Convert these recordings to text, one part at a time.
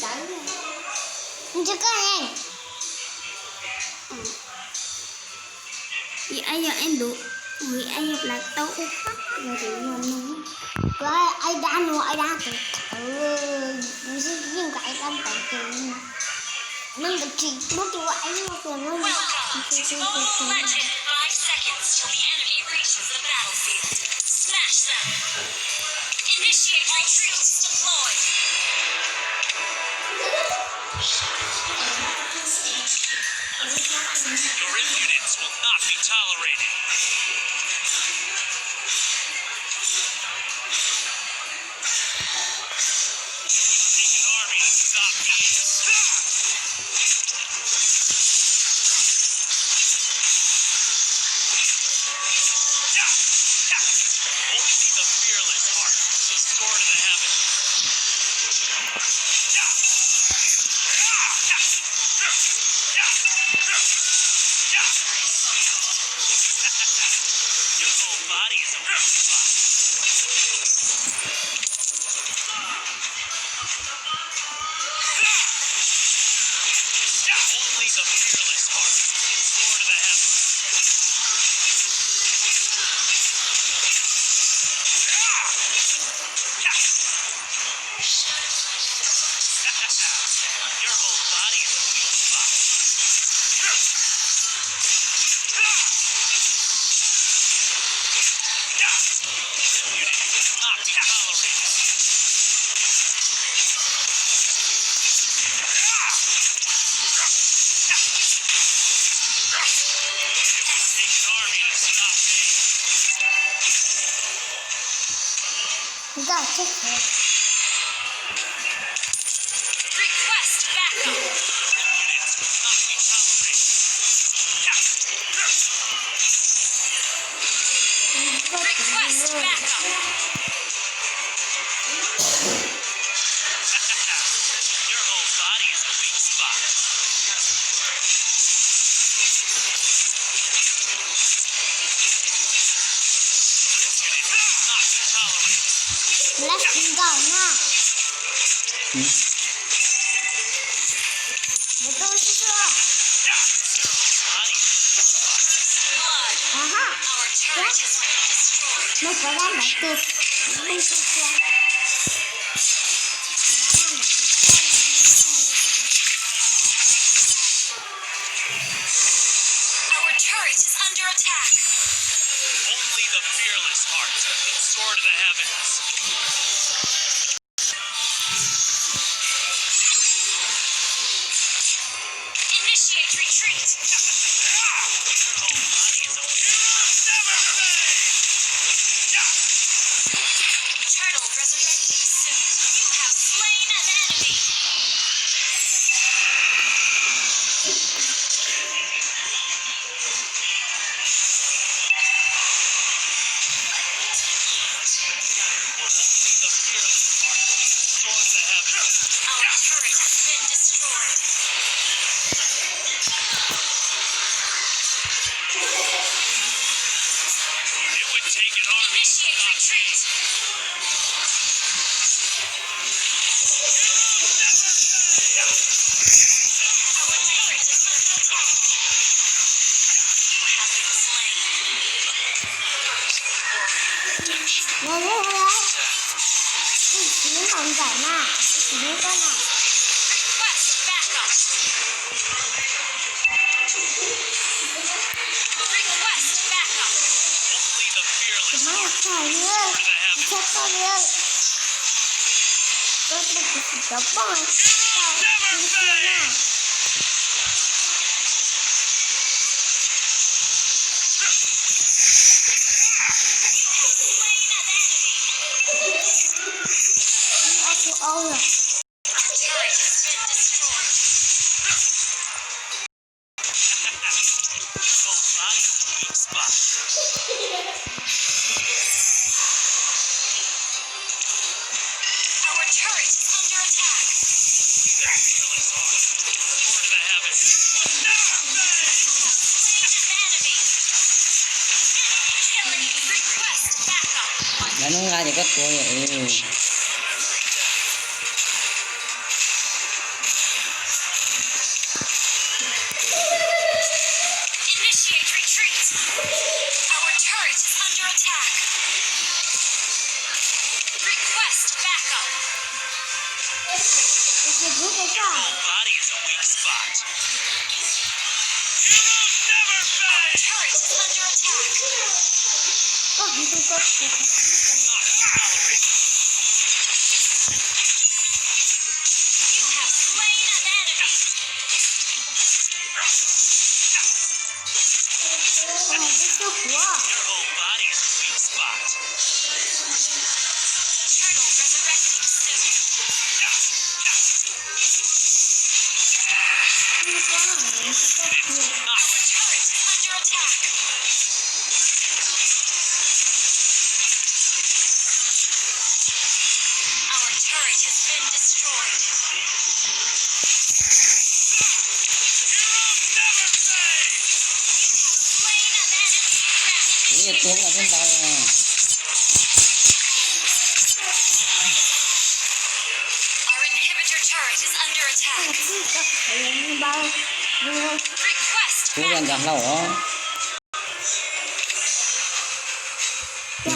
Ntsia koj ne. Ib a yog ib ntu, ib a yog plaub tau ub pab los tus no no. Koj ai dab no ai dab tus thawv, yeej koj ai dab tus thawv. Nws tsis muab tus ai no tus no. Welcome to Mobile Legends. Five seconds till the enemy reaches the battlefield. Smash them. Initiate retreat. Deploy. Your impudence will not be tolerated. An army to stop me. Only the fearless heart can soar to the heavens. Your whole body is a weak spot. Only the fearless heart can soar to the heavens. Your whole body is a weak spot. This unit will not be tolerated. It would take an army to stop me. Nta tsis xwb. Request backup. Request backup. Your whole body is a weak spot. Lab tsis nkaum na. Mus tu sib sua. Aha. Nws puas dab ntawd tus mus tu tua. Our turret is under attack. Only the fearless heart can soar to the heavens. Initiate retreat. Eternal resurrecting soon. You have slain an enemy. Our turret has been destroyed. It would take an army. Initiate retreat. Our turret is under attack. You have been slain. Tus txiv no ntxim na, tus txiv no ntxim na. Request backup. Request backup. Tus no ntxim na, tus txhob txhob li. Koj tus txiv cov poj tau tus txiv na. Ob tug au lawm. Our turret is under attack. Enemy. Killing. Request backup. Yog nws nqa ces koj tua. Koj hais tus koj. Tus kuv. Tus kuv tua ntau. Kuv ua ntau hlau os. Tus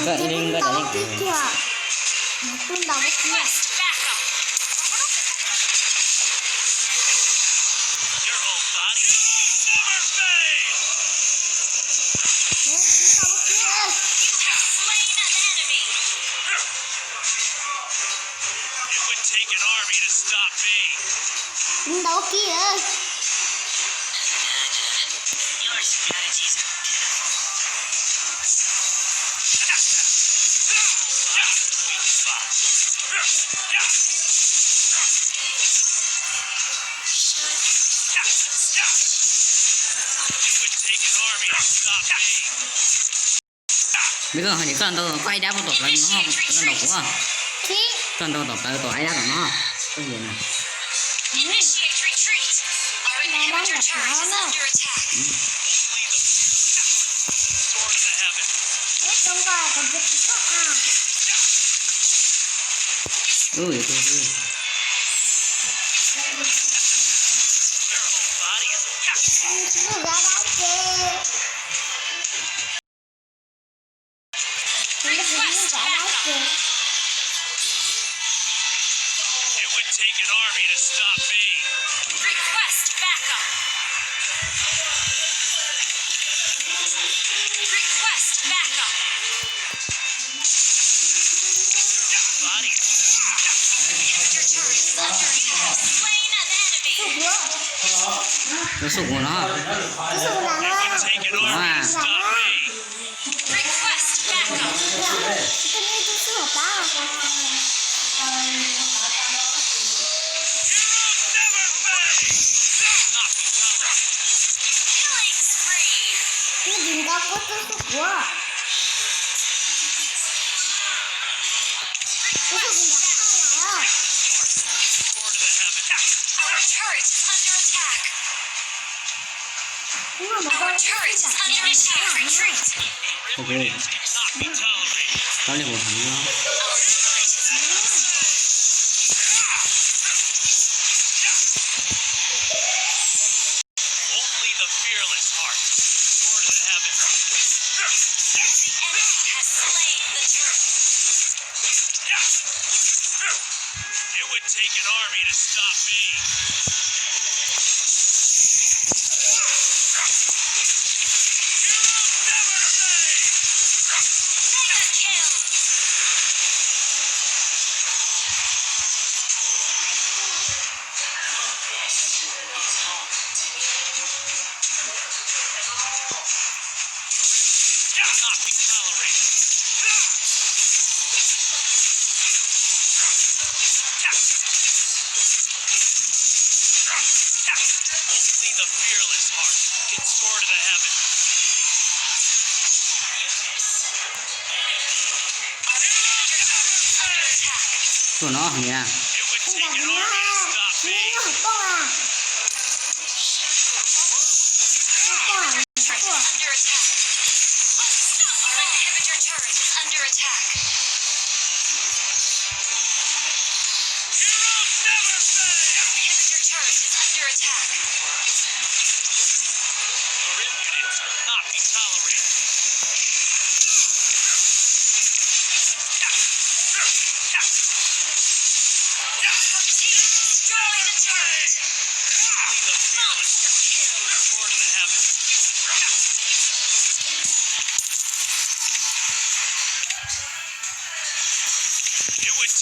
ntau kiag. Tus ntau kiag. Tus ntau kiag. Vim koj hais tias koj ntau, koj ib dab puas tom plawv no, koj ntau kuv. Koj ntau tom plawv tom ib dab tom no. Koj hais na. Ub, yuav tua xwb. It would take an army to stop me. Request backup. Request backup. Body. Your turret is under attack. Slain an enemy. Tus xub kuv no. It would take an army to stop me. Request backup. Killing spree. Our turret is under attack. Our turret is under attack. Retreat. Ok. Tau li kuv hais no. Our turret is under attack. Only the fearless heart can soar to the heavens. The enemy has slain the turtle. It would take an army to stop me. Mega kill. Only the fearless heart can soar to the heavens. Tuaj no hais tias.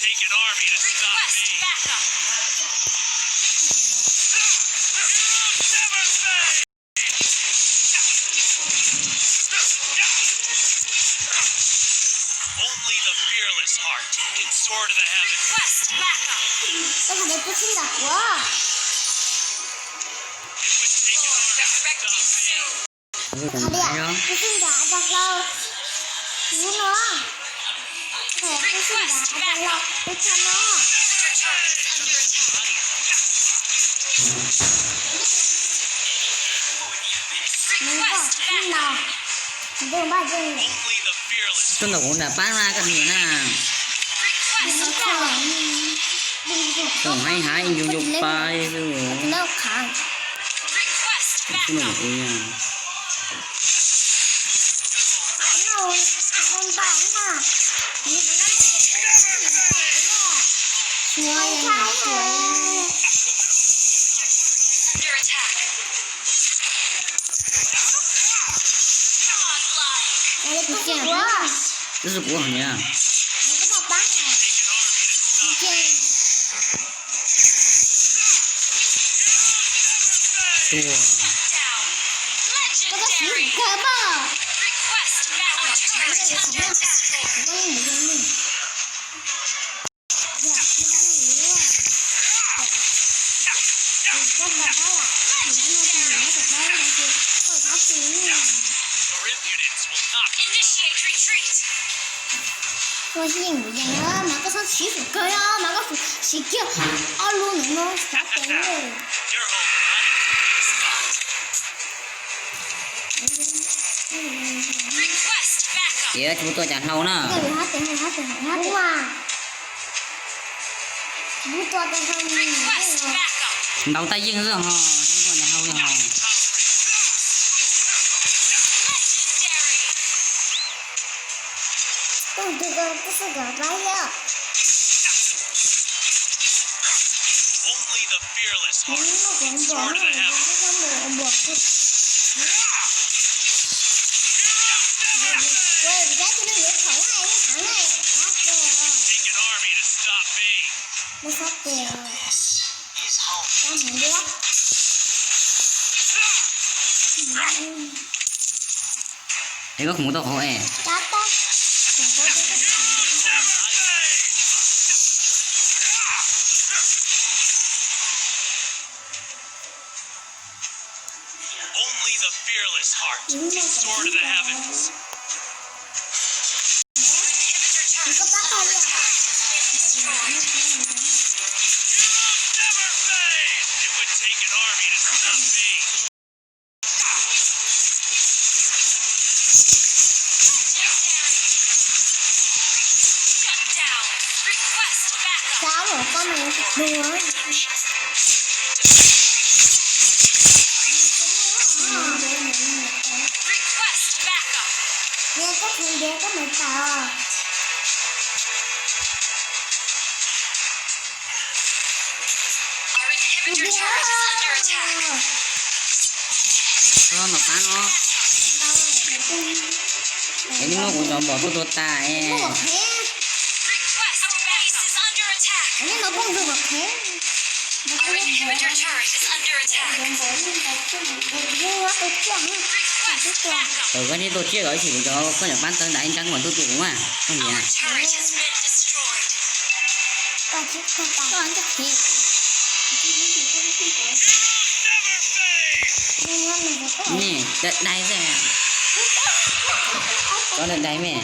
Take an army to stop me. Request backup. Never fail. Only the fearless heart can soar to the heavens. Request backup. Tus hais tias tus tsis nram kuv. It would take an army to stop me. Hais tias tus tsis nram tas hlau. Kuv no. Tus tsis nram tas hlau. Tus tsis no. Nws npaj tib no, nws npaj tib. Tuaj ntaus kuv nram pab na koj niam na. Tus hais hais yus yus pais. Tus no ua. Tus tsis kuv hais niam. Tua. Ua yeej mus yeej mas koj txhob siv fum kawg os, mas koj siv kiag ob lub ntawm no xav tes. Tias tsis muaj tuaj cas hlau na. Ntaus tab yeej xwb ho, tsis muaj tuaj cas hlau li ho. Only the fearless heart can soar to the heavens. Take an army to stop me. Es koj khum tau qhov es. Only the fearless heart can soar to the heavens. You'll never fade. It would take an army to stop me. Shut down. Request backup. Xav los koj mas yuav tsis dua. Request backup. Nws koj tsis ntiav koj mus tawm. Our inhibitor turret is under attack. Koj mam pab no. Es nws muab kuv cov npom tuaj tua tas es. Request base is under attack. Our inhibitor turret is under attack. Request backup. Tawm koj neb tuaj tsiaj los ib sim kuv cov koj cov pab tawv nram ib nrab kuv mam tuaj tua kuv mas koj niam. Our turret has been destroyed. Koj tsis koj tas. Koj ntag khiv. You'll never fade. Nej dai dai xwb. Koj dai dai me.